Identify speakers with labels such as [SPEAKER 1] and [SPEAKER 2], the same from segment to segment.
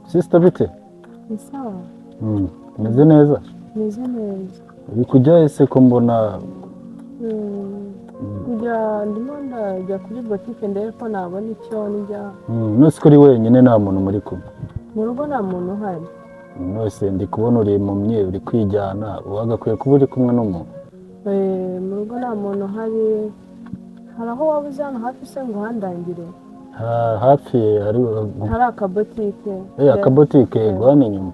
[SPEAKER 1] Sister, bite?
[SPEAKER 2] Ni sawa.
[SPEAKER 1] Meze neza.
[SPEAKER 2] Meze neza.
[SPEAKER 1] Uri kujya ese ko mbona?
[SPEAKER 2] Kujya, ndimo ndajya kuri botike ndebe ko nabona icyo ndya.
[SPEAKER 1] Nose ko uri wenyine, nta muntu muri kumwe?
[SPEAKER 2] Mu rugo nta muntu uhari.
[SPEAKER 1] Nose ndi kubona uri impumyi, uri kwijyana, wagakwiye kuba uri kumwe n'umuntu.
[SPEAKER 2] Mu rugo nta muntu uhari. Hari aho waba uzi hano hafi se ngo uhandangire?
[SPEAKER 1] Hafi hari
[SPEAKER 2] Hari akabotike?
[SPEAKER 1] Akabotike, yego, hano inyuma.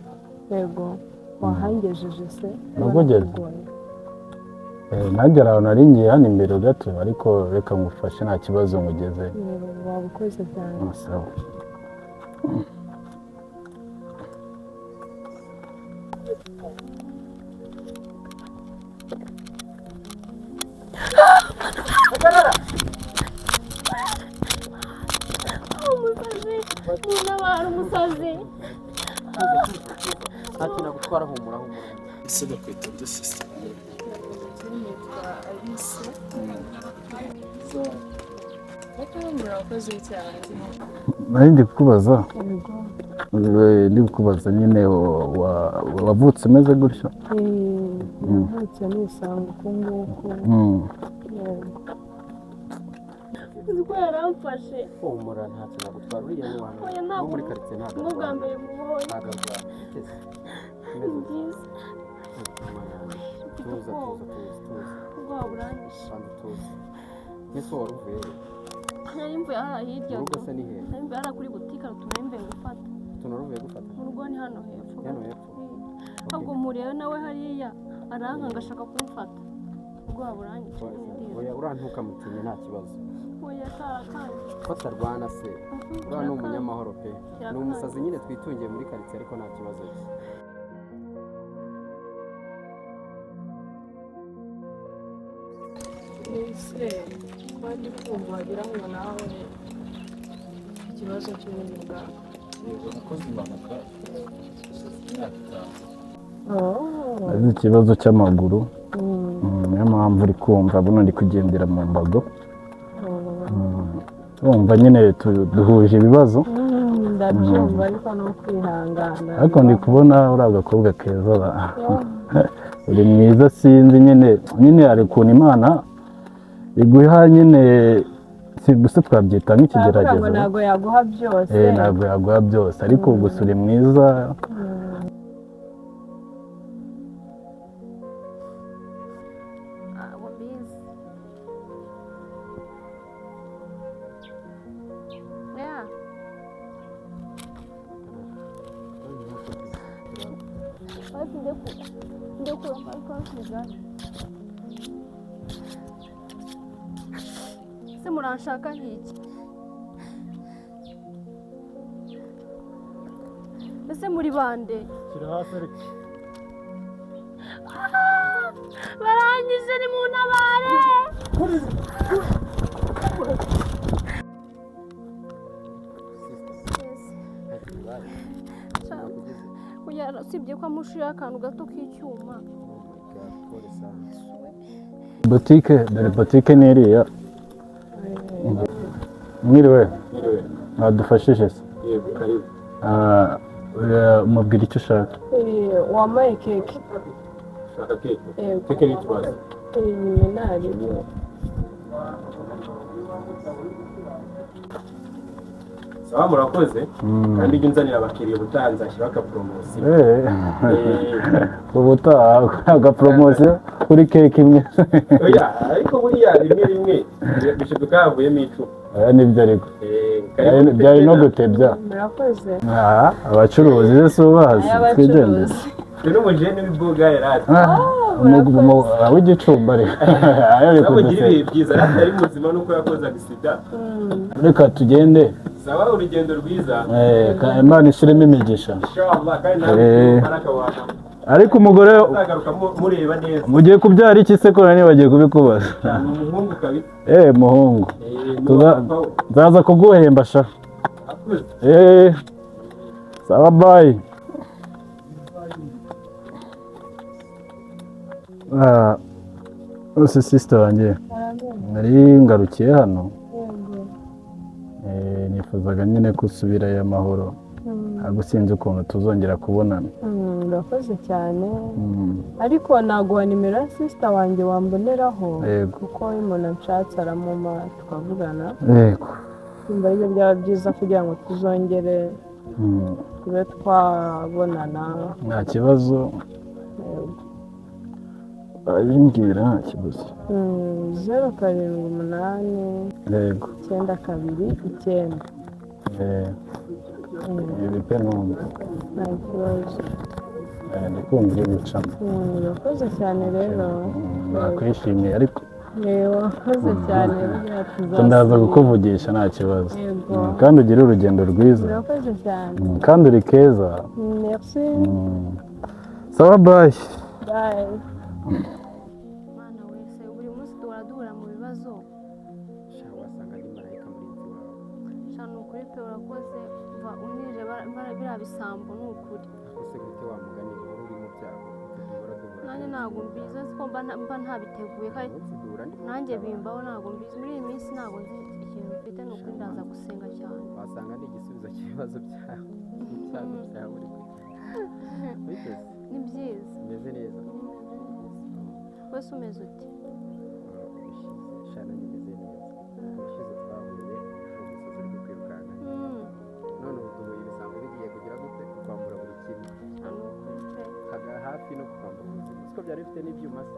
[SPEAKER 2] Yego, wahangejeje se?
[SPEAKER 1] Nakugeze.
[SPEAKER 2] Barakugoye.
[SPEAKER 1] Nanjye hari ahantu nari ngiye hano imbere gato, ariko reka ngufashe, nta kibazo, ngugeze.
[SPEAKER 2] Yego, waba ukoze cyane.
[SPEAKER 1] Sawa.
[SPEAKER 3] Umusazi, muntabara, umusazi!
[SPEAKER 4] Nta kintu agutwara, humura, humura.
[SPEAKER 5] Ese bakwita nde, sister?
[SPEAKER 2] Nitwa Alice. Murakoze cyane.
[SPEAKER 1] Nari ndi kukubaza.
[SPEAKER 2] Yego.
[SPEAKER 1] Ndi kukubaza nyine, wavutse umeze gutyo?
[SPEAKER 2] Navutse nisanga uku nguku. Yego.
[SPEAKER 3] Uzi ko yaramfashe?
[SPEAKER 4] Humura, nta kintu agutwara, uriya ni wa
[SPEAKER 3] Oya,
[SPEAKER 4] wo
[SPEAKER 3] ntabwo
[SPEAKER 4] muri karitsiye, ntabwo
[SPEAKER 3] ni ubwa
[SPEAKER 4] arwana.
[SPEAKER 3] mbere mubonye.
[SPEAKER 4] Ntabwo arwana. Biteze
[SPEAKER 3] Ni
[SPEAKER 4] umeze ute?
[SPEAKER 3] byiza.
[SPEAKER 4] Mama yanjye.
[SPEAKER 3] Mfite
[SPEAKER 4] Tuza.
[SPEAKER 3] ubwoba.
[SPEAKER 4] Tuza, tuza, tuza.
[SPEAKER 3] Ubwoba buranyishe.
[SPEAKER 4] Banza tuza. Mbese wari uvuye he?
[SPEAKER 3] Nari mvuye hariya hirya.
[SPEAKER 4] Mu rugo se ni hehe?
[SPEAKER 3] Nari mvuye hariya kuri butike, hari utuntu nari mvuye gufata.
[SPEAKER 4] Utuntu wari uvuye gufata?
[SPEAKER 3] Mu rugo ni hano hepfo.
[SPEAKER 4] Ni hano hepfo?
[SPEAKER 3] Ahubwo mpuriyeyo nawe hariya, arankanga ashaka kumfata. Ubwoba buranyishe nyine, ndiruka.
[SPEAKER 4] Oya, uriya ntukamutinye, nta kibazo.
[SPEAKER 3] Oya, karakanze.
[SPEAKER 4] Ko atarwana se? Uriya ni umunyamahoro pe, ni umusazi nyine twitungiye muri karitsiye, ariko nta kibazo cye.
[SPEAKER 2] Ese kuba ndi kumva wagira ngo nawe ikibazo cy'ubumuga?
[SPEAKER 5] Yego, nakoze impanuka hashize imyaka 5.
[SPEAKER 1] Nagize ikibazo cy'amaguru. Niyo mpamvu uri kumva buno ndi kugendera mu mbago. Wumva nyine duhuje ibibazo.
[SPEAKER 2] Ndabyumva, ariko ni ukwihangana.
[SPEAKER 1] Ariko ndi kubona uri agakobwa keza uri mwiza, sinzi nyine, nyine hari ukuntu Imana iguha nyine, si gusa twabyita
[SPEAKER 2] Baravuga ngo
[SPEAKER 1] nk'ikigeragezo.
[SPEAKER 2] ntabwo yaguha byose.
[SPEAKER 1] Ntabwo yaguha byose, ariko gusa uri mwiza.
[SPEAKER 3] Ntabwo mbizi. Yeah. Ariko ndekura, ariko hakurya. Se muranshaka nk'iki? Ese muri bande?
[SPEAKER 5] Shyira hasi ariko.
[SPEAKER 3] Ah! Barangije, ni mu ntabare!
[SPEAKER 4] Sister, nta kintu ubaye? Nakugize?
[SPEAKER 3] Oya, usibye ko amushiyeho akantu gato k'icyuma.
[SPEAKER 4] Oh my God, pole sana.
[SPEAKER 1] Botike, dore botike ni iriya. Mwiriwe?
[SPEAKER 5] Mwiriwe.
[SPEAKER 1] Mwadufashije se?
[SPEAKER 5] Yego, karibu.
[SPEAKER 1] Ah, mubwira icyo ushaka.
[SPEAKER 2] Wambaye keke.
[SPEAKER 5] Ushaka keke?
[SPEAKER 2] Yego.
[SPEAKER 5] Keke n'ikibazo?
[SPEAKER 2] Iminari.
[SPEAKER 5] Sawa, murakoze. Kandi ujye unzanira abakiriya, ubutaha nzashyiraho akaporomosiyo.
[SPEAKER 1] Ubutaha agaporomosiyo kuri keke imwe?
[SPEAKER 5] Oya, ariko buriya rimwe rimwe bishiduka havuyemo 10.
[SPEAKER 1] Aya nibyo ariko.
[SPEAKER 5] Karibu.
[SPEAKER 1] Byari no gutebya.
[SPEAKER 2] Murakoze.
[SPEAKER 1] Ah, abacuruzi se si ubazi? Twigendere.
[SPEAKER 2] Ay'abacuruzi.
[SPEAKER 5] Ni n'umujene w'iboga yari.
[SPEAKER 1] Ah, w'igicumbi ariko ayo ari
[SPEAKER 5] Sawa, ugire ibihe
[SPEAKER 1] kuduseka.
[SPEAKER 5] byiza. Rata yari muzima nuko yakoze agisida.
[SPEAKER 1] Reka tugende.
[SPEAKER 5] Sawa, urugendo rwiza.
[SPEAKER 1] Imana ishyiremo imigisha.
[SPEAKER 5] Inshallah, kandi nawe baraka wawe.
[SPEAKER 1] Ariko umugore
[SPEAKER 5] Uzagaruka mureba neza.
[SPEAKER 1] mugiye kubyara iki se, ko nani bagiye kubikubaza?
[SPEAKER 5] Ni umuhungu kabisa.
[SPEAKER 1] Muhungu.
[SPEAKER 5] Ni papa we.
[SPEAKER 1] Nzaza kuguhemba sha.
[SPEAKER 5] Akuze.
[SPEAKER 1] Sawa, bye. Ah, ose sister wanjye, nari ngarukiye hano.
[SPEAKER 2] Yego.
[SPEAKER 1] Nifuzaga nyine ko usubirayo amahoro, ntabwo sinzi ukuntu tuzongera kubonana.
[SPEAKER 2] Urakoze cyane, ariko naguha nimero ya sister wanjye wamboneraho,
[SPEAKER 1] Yego.
[SPEAKER 2] kuko iyo umuntu anshatse aramuma tukavugana.
[SPEAKER 1] Yego.
[SPEAKER 2] Kumva aribyo byaba byiza kugira ngo tuzongere tube twabonana.
[SPEAKER 1] Nta kibazo.
[SPEAKER 2] Yego.
[SPEAKER 1] Ayimbwira, nta kibazo.
[SPEAKER 2] 078
[SPEAKER 1] Yego.
[SPEAKER 2] 929.
[SPEAKER 1] Ibi pe numva.
[SPEAKER 2] Nta kibazo.
[SPEAKER 1] Ndi kumva iri gucamo.
[SPEAKER 2] Urakoze cyane rero.
[SPEAKER 1] Nakwishimiye ariko.
[SPEAKER 2] Wakoze cyane, buriya
[SPEAKER 1] Ndaza
[SPEAKER 2] tuzasubira.
[SPEAKER 1] kukuvugisha, nta kibazo.
[SPEAKER 2] Yego.
[SPEAKER 1] Kandi ugire urugendo rwiza.
[SPEAKER 2] Urakoze cyane.
[SPEAKER 1] Kandi uri keza.
[SPEAKER 2] Merci.
[SPEAKER 1] Sawa, bye.
[SPEAKER 2] Bye.
[SPEAKER 3] Mwana wese, buri munsi duhora duhura mu bibazo.
[SPEAKER 4] Sha, wasanga ari marayika murinzi wawe.
[SPEAKER 3] Sha, ni ukuri pe, urakoze, va unije biriya bisambo, ni ukuri.
[SPEAKER 4] Ariko se gute wa mugani uhora uri mu byago, gute duhora duhura?
[SPEAKER 3] Nanjye ntabwo mbizi, azi ko mba ntabiteguye kandi.
[SPEAKER 4] Umunsi duhura ndi mu
[SPEAKER 3] Nanjye
[SPEAKER 4] byago.
[SPEAKER 3] bimbaho, ntabwo mbizi. Muri iyi minsi ntabwo nzi ikintu mfite, ni ukuri ndaza gusenga cyane.
[SPEAKER 4] Wasanga ari igisubizo cy'ibibazo byawe n'ibyago byawe uri kugira. Witeze?
[SPEAKER 3] Ni byiza.
[SPEAKER 4] Umeze neza?
[SPEAKER 3] Wese umeze uti?
[SPEAKER 4] Ubushize, sha, nanjye meze neza. Ubushize twahuye ari umusazi uri kukwirukanka, none ubu duhuye ibisambo bigiye kugira gute, kukwambura buri kimwe.
[SPEAKER 3] Sha, ni ukuri pe.
[SPEAKER 4] Haga hafi no kukwambura ubuzima, siko byari bifite n'ibyuma se?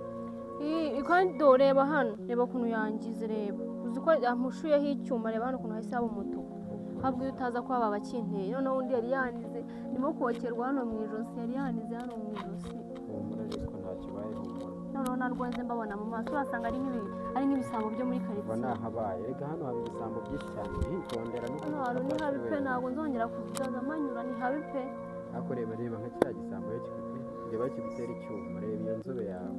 [SPEAKER 3] Ii, kandi do reba hano, reba ukuntu yangize, reba, uzi ko amushuyeho icyuma? Reba hano ukuntu hahise haba umutuku. Habwo iyo utaza kuba babakinteye, noneho undi yari yanize, ndimo kokerwa hano mu ijosi, yari yanize hano mu ijosi.
[SPEAKER 4] Humura ariko, ntacyo ubaye, humura.
[SPEAKER 3] Noneho narwaze mbabona mu maso, urasanga ari nk'ibisambo byo muri
[SPEAKER 4] Kuva
[SPEAKER 3] karitsiye.
[SPEAKER 4] nahabaye reka, hano haba ibisambo byinshi cyane, uhitondera no
[SPEAKER 3] Hano hantu ni habi pe, ntabwo nzongera kuzaza manyura, ni habi pe.
[SPEAKER 4] Ariko reba, reba nka kiriya gisambo iyo reba kigutera icyuma, reba iyo nzobe yawe.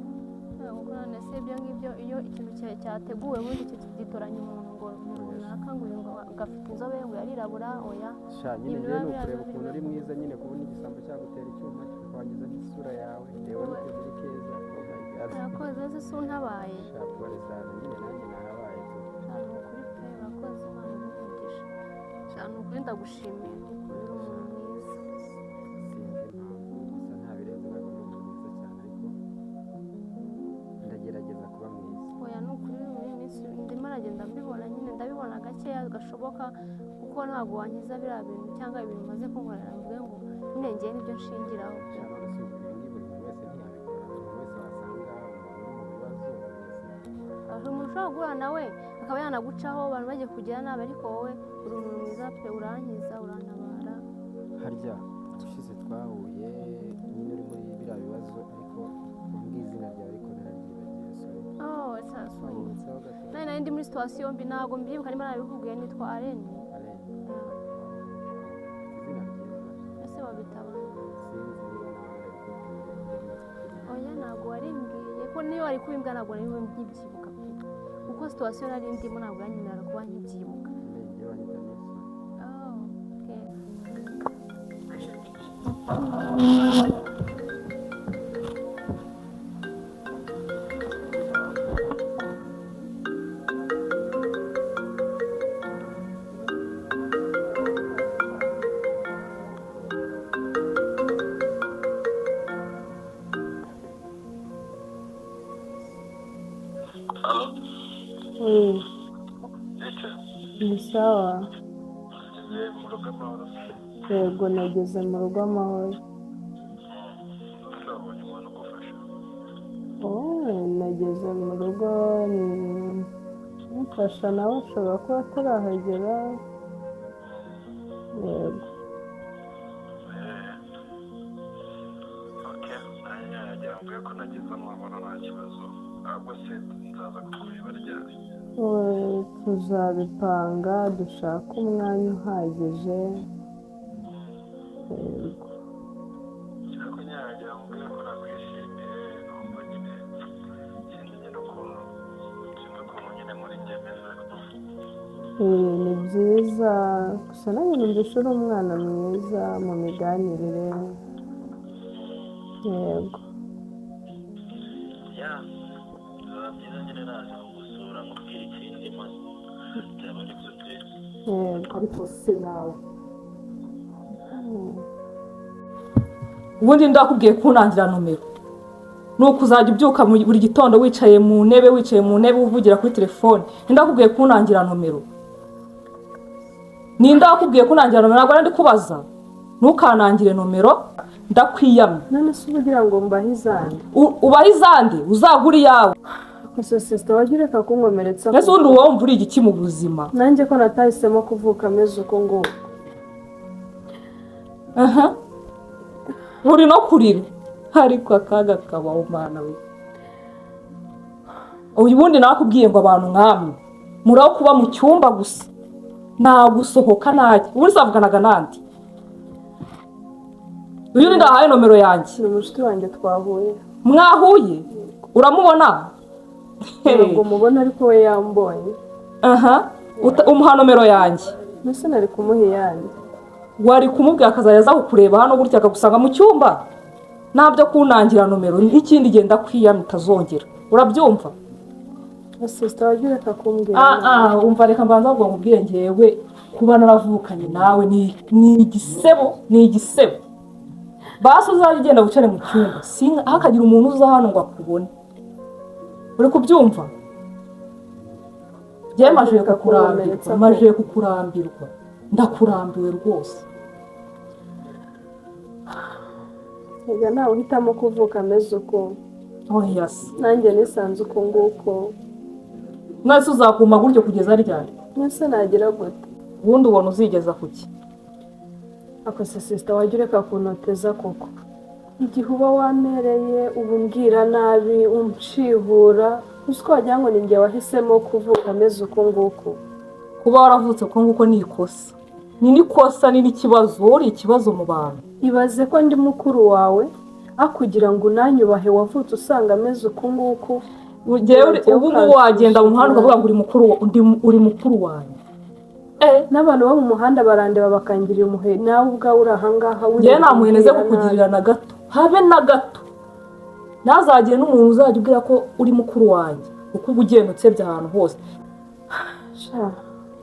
[SPEAKER 3] Kuko none se ibyo ngibyo, iyo ikintu cyateguwe ubundi icyo gitoranya umuntu ngo ni runaka, ngo uyu ngo gafite inzobe, ngo yarirabura, oya.
[SPEAKER 4] Sha, nyine
[SPEAKER 3] Ibintu
[SPEAKER 4] njyewe
[SPEAKER 3] biba
[SPEAKER 4] ni ukureba
[SPEAKER 3] biriya
[SPEAKER 4] ukuntu uri mwiza nyine, kubona igisambo cyagutera icyuma kikakwangiza n'isura yawe, reba n'ukuntu uri keza, oh my God.
[SPEAKER 3] Urakoze se, si untabaye?
[SPEAKER 4] Sha, pole sana nyine, nanjye nahabaye tu.
[SPEAKER 3] Sha, ni ukuri pe, urakoze, Imana iguhe umugisha. Sha, ni ukuri ndagushimiye, ni ukuri uri umuntu mwiza.
[SPEAKER 4] Sinzi impamvu gusa, nta birenze, ntabwo ndi umuntu mwiza cyane, ariko ndagerageza kuba mwiza.
[SPEAKER 3] Oya, ni ukuri, muri iyi minsi ndimo aragenda mbibona nyine, ndabibona gakeya gashoboka, kuko ntabwo wankiza biriya bintu cyangwa ibintu umaze kunkorera mvuge ngo nyine ngewe nibyo nshingiraho pe.
[SPEAKER 4] Sha, none se ubu ibi ngibi buri muntu wese ntiyabikora? Umuntu wese wasanga umuntu uri mu bibazo, wese
[SPEAKER 3] Hari umuntu ushobora guhura nawe akaba yanagucaho, abantu bagiye kugira nabi, ariko wowe uri umuntu mwiza pe, urankiza, urantabara.
[SPEAKER 4] Harya ubushize twahuye nyine uri muri biriya bibazo, ariko umbwiye izina ryawe ariko nararyibagiwe, sorry.
[SPEAKER 3] Oh, sasa
[SPEAKER 4] Wanyibutseho gato?
[SPEAKER 3] Nari ndi muri situation mbi, ntabwo mbyibuka niba nabikubwiye, nitwa Arene.
[SPEAKER 4] Alain, ufite izina ryiza.
[SPEAKER 3] Ese wabitaba?
[SPEAKER 4] Sinzi niba nawe narabikubwiye.
[SPEAKER 3] Oya, ntabwo warimbwiye, ko niyo wari kubimbwa ntabwo nari nkibyibuka pe, kuko situation nari ndimo ntabwo yanyemerera kuba nkibyibuka.
[SPEAKER 4] Njye banyita Nelson.
[SPEAKER 3] Oh, okay.
[SPEAKER 6] Halo,
[SPEAKER 2] Oui,
[SPEAKER 6] Icyo,
[SPEAKER 2] ni sawa.
[SPEAKER 6] ugeze mu rugo amahoro?
[SPEAKER 2] Yego, nageze mu rugo amahoro.
[SPEAKER 6] None wabonye umuntu ugufasha?
[SPEAKER 2] Oh, nageze mu rugo, umfasha nawe ashobora kuba atarahagera. Yego.
[SPEAKER 6] Ok, nanjye nagira ngo ko nageze amahoro, nta kibazo. Ahubwo se nzaza kukureba ryari?
[SPEAKER 2] Tuzabipanga dushake umwanya uhagije. Yego.
[SPEAKER 6] Ariko nyine nagira ngo ko nakwishimiye, numva nyine sinzi nyine ukuntu, sinzi ukuntu nyine muri njye meze.
[SPEAKER 2] Ni byiza gusa, nanjye numvise uri umwana mwiza mu miganirire. Yego.
[SPEAKER 6] Ya, biba byiza nyine naje kugusura nkubwira ikindimo, byaba ari byo byiza.
[SPEAKER 2] Yego.
[SPEAKER 7] Ariko se nawe ubundi ndakubwiye kunangira nomero ni ukuzajya ubyuka buri gitondo wicaye mu ntebe, wicaye mu ntebe uvugira kuri telefone. Ndakubwiye kunangira nomero, ninde wakubwiye kunangira nomero? Ntabwo ndi kubaza, ntukanangire nomero, ndakwiyamye.
[SPEAKER 2] None se uba ugira ngo mbahe izande?
[SPEAKER 7] Ubahe izande, uzagure iyawe.
[SPEAKER 2] Gusa sister, wajya ureka kunkomeretsa.
[SPEAKER 7] Mbese ubundi uba wumva uri igiki mu buzima?
[SPEAKER 2] Nanjye ko natahisemo kuvuka ameze uko nguko.
[SPEAKER 7] Aha, uri no kurira, ariko akaga kabaho, mwana we. Ubundi nakubwiye ngo abantu nkamwe muraho kuba mu cyumba gusa, nta gusohoka, ntacyo. Ubundi zavuganaga nandi? Uyu ni ndahaye nomero yanjye?
[SPEAKER 2] Ni umushuti wanjye twahuye.
[SPEAKER 7] Mwahuye, uramubona?
[SPEAKER 2] Ntabwo mubona, ariko we yambonye.
[SPEAKER 7] Aha, umuha nomero yanjye?
[SPEAKER 2] Mbese nari kumuha iyanjye?
[SPEAKER 7] Wari kumubwira akazajya aza kukureba hano gutya, akagusanga mu cyumba. Ntabyo kunangira nomero n'ikindi gihe, ndakwiyamye, utazongera, urabyumva?
[SPEAKER 2] Sister, wajya ureka kumbwira.
[SPEAKER 7] Ah ah, umva, reka mbanza ngo nkubwire, ngewe kuba naravukanye nawe ni igisebo, ni igisebo. Basi uzajya ugenda wicare mu cyumba, hakagira umuntu uza hano ngo akubone, uri kubyumva? Njyewe majije kukurambirwa, majije kukurambirwa, ndakurambiwe rwose.
[SPEAKER 2] Erega ntawe uhitamo kuvuka ameze uko.
[SPEAKER 7] Oya se.
[SPEAKER 2] Nanjye nisanze uko nguko.
[SPEAKER 7] Mwese uzakuma gutyo kugeza ryari?
[SPEAKER 2] Mbese nagira gute?
[SPEAKER 7] Ubundi ubona uzigeza kuki?
[SPEAKER 2] Ako se sister, wajya ureka kunoteza koko? Igihe uba wamereye uba umbwira nabi, unshihura, uzi ko wagira ngo ni njye wahisemo kuvuka ameze uko nguko.
[SPEAKER 7] Kuba waravutse uko nguko ni ikosa, ni n'ikosa, ni n'ikibazo, wowe uri ikibazo mu bantu.
[SPEAKER 2] Ibaze ko ndi mukuru wawe, akugira ngo unanyubahe, wavutse usanga ameze uku nguku.
[SPEAKER 7] Njyewe ubu ngubu wagenda mu muhanda ukavuga ngo uri mukuru uri mukuru wanjye?
[SPEAKER 2] N'abantu bo mu muhanda barandeba bakangirira impuhwe, nawe ubwawe uri ahangaha.
[SPEAKER 7] Njyewe nta mpuhwe neze kukugirira na gato, habe na gato. Ntazagire n'umuntu uzajya ubwira ko uri mukuru wanjye, kuko uba ugenda utsebya ahantu hose.
[SPEAKER 2] Sha,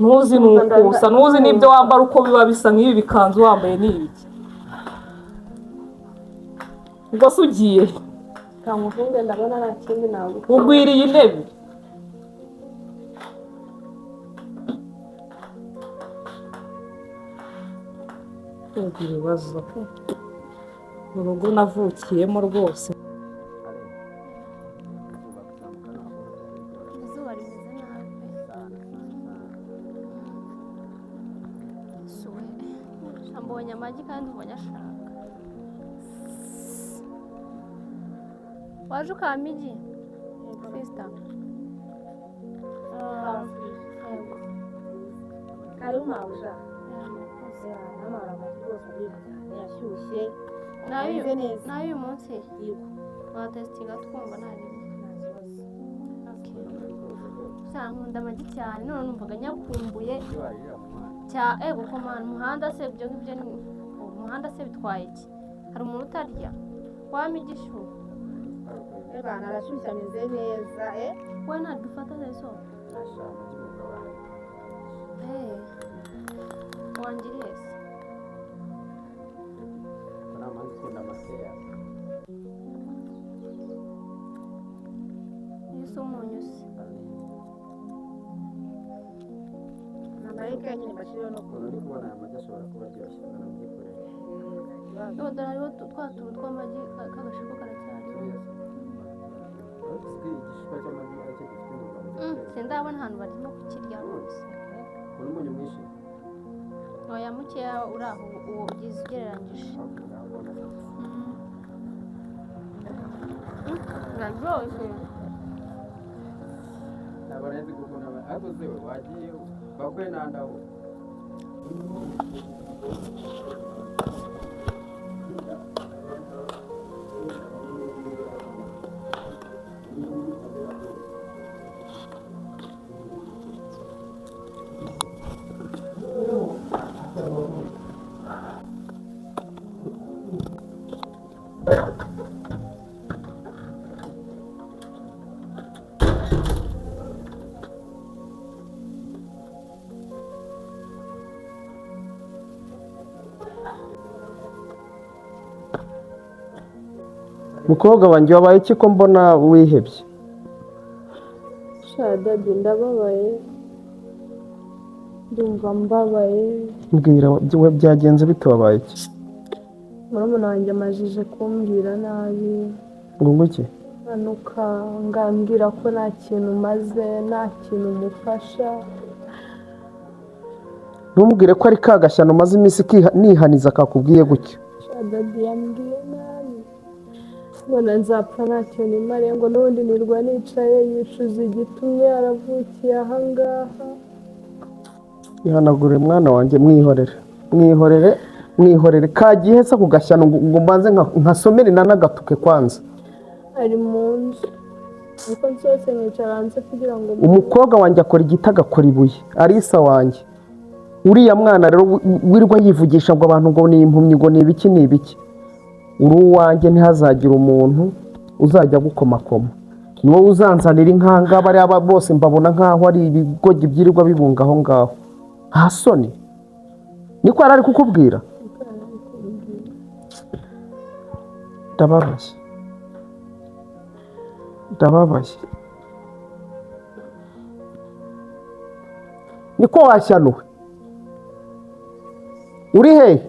[SPEAKER 7] ntuzi nukusa, ntuzi n'ibyo wambara uko biba bisa, nk'ibi bikanzu wambaye ni ibiki? Ubwo se ugiye?
[SPEAKER 2] Kamuhunge, ndabona nta kindi nagukora.
[SPEAKER 7] Ugwiriye intebe. Ugira ibibazo mu rugo navukiyemo rwose.
[SPEAKER 4] Izuba kuzamuka ntabwo byari byoroshye.
[SPEAKER 3] Izuba rimeze nabi pe.
[SPEAKER 4] Sana sana sana.
[SPEAKER 3] Suwe, mbonye amagi kandi ubonye ashaka. Waje ukampa igi, sister? Yego.
[SPEAKER 8] Karibu mabuja. N'amara amagi rwose aryoha cyane, ashyushye.
[SPEAKER 3] Nayo
[SPEAKER 8] Ameze neza.
[SPEAKER 3] Nayo uyu munsi
[SPEAKER 8] Yego.
[SPEAKER 3] watesitinga twumva nta ribi.
[SPEAKER 8] Nta kibazo.
[SPEAKER 3] Okay. Sha, nkunda amagi cyane, none numvaga nyakumbuye.
[SPEAKER 4] Iyo warira mu muhanda?
[SPEAKER 3] Cya ego komana, umuhanda se ibyo ngibyo ni umuhanda se bitwaye iki? Hari umuntu utarya? Wampa igishu?
[SPEAKER 8] Ebana arashyushye, ameze neza eh.
[SPEAKER 3] We ntabwo ufata neza.
[SPEAKER 4] Nasha amagi mu kabari.
[SPEAKER 3] Eh, wangiriye se?
[SPEAKER 4] Ko nta mpamvu ukunda makeya.
[SPEAKER 3] Iyo si umunyu se?
[SPEAKER 8] Amarayika nyine bashyiriweho no
[SPEAKER 4] Ukuntu uri kubona aya magi ashobora kuba aryoshye, banabyikorera.
[SPEAKER 8] Nta kibazo.
[SPEAKER 3] Yo, dore hariho twa tuntu tw'amagi k'agashiko karacyariho.
[SPEAKER 4] Ariko si igishishwa cy'amagi aricyo gifite intungamubiri kurenza.
[SPEAKER 3] Sindabona ahantu barimo kukirya rwose.
[SPEAKER 4] Ukuntu umunyu mwinshi.
[SPEAKER 3] Oya, mukeya uri aho, uwo ugize ugereranyije.
[SPEAKER 4] Urabona.
[SPEAKER 3] Biraryoshye.
[SPEAKER 4] Ntabwo nari nzi gukunda amagi, ariko se we wagiye bakwe nandaho. Mukobwa wanjye, wabaye iki ko mbona wihebye?
[SPEAKER 2] Sha daddy, ndababaye, ndumva mbabaye.
[SPEAKER 4] Mbwira, we byagenze bite? Wabaye iki?
[SPEAKER 2] Murumuna wanjye amajije kumbwira nabi.
[SPEAKER 4] Ngo nguki?
[SPEAKER 2] Anuka ngambwira ko nta kintu maze, nta kintu mufasha.
[SPEAKER 4] Ntumubwire ko ari ka gashyano maze iminsi nihaniza kakubwiye gutyo.
[SPEAKER 2] Sha daddy, yambwiye nabi, mbona nzapfa nta kintu nimariye, ngo n'ubundi nirwa nicaye, yicuza igitumye yaravukiye ahangaha.
[SPEAKER 4] Ihanagure mwana wanjye, mwihorere, mwihorere, mwihorere. Kagiye se ku gashyano ngo mbanze nkasomere nanagatuke kwanza.
[SPEAKER 2] Ari mu nzu, ariko nsohotse nkicara hanze kugira ngo
[SPEAKER 4] Umukobwa wanjye akora igiti agakora ibuye, Arisa wanjye. Uriya mwana rero wirirwa yivugisha ngo abantu ngo ni impumyi, ngo ni ibiki, ni ibiki, uri uwanjye, ntihazagire umuntu uzajya agukomakoma. Ni wowe uzanzanira inkanga. Bariya bose mbabona nk'aho ari ibigoryi byirirwa bibunga aho ngaho, nta soni. Niko yari ari kukubwira? Ndababaye, ndababaye. Niko washyanuwe? Uri hehe?